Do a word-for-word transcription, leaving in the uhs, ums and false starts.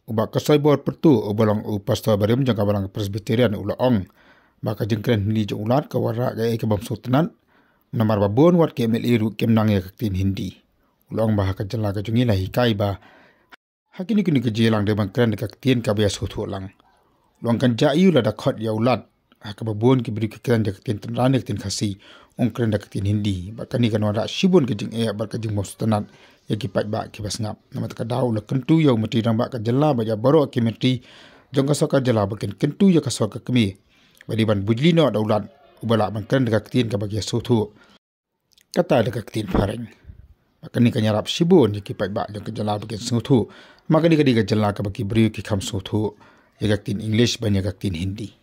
U Bah Kasoi Bor Pyrtuh, uba long u pastor barim jong ka balang Presbyterian, u la ong ba ka jingkren Hindi jong u Lat ka wanrah kaei kaba ym sngewtynnat, namar ba bun wat ki M L A ruh kim nang ïa ka ktien Hindi. U la ong ba ha ka jylla ka jong ngi la hikai ba ha kino kino ki jingïalang dei ban kren da ka ktien kaba ïasngewthuh lang. U la ong kan jia aiu lada khot ïa u Lat, ha kaba bun ki briew ki kren da ka ktien tynrai ne ka ktien Khasi, un kren da ka ktien Hindi. Bad kane kan wanrah shibun ka jingeh bad ka jingbymsngewtynnat ïa ki paidbah kiba sngap. Namar kata ka daw u la kyntu ïa u Myntri Rangbah ka jylla bad ïa baroh ki myntri jong ka sorkar jylla ba kin kyntu ïa ka sorkar kmie ba dei ban bujli noh da u Lat, uba lah ban kren da ka ktien kaba ki ïasngewthuh, kata da ka ktien phareng. Bad kane kan ïarap shibun ïa ki paidbah jong ka jylla ba kin sngewthuh, namar kane ka dei ka jylla kaba ki briew ki kham sngewthuh ïa ka ktien English ban ïa ka ktien Hindi.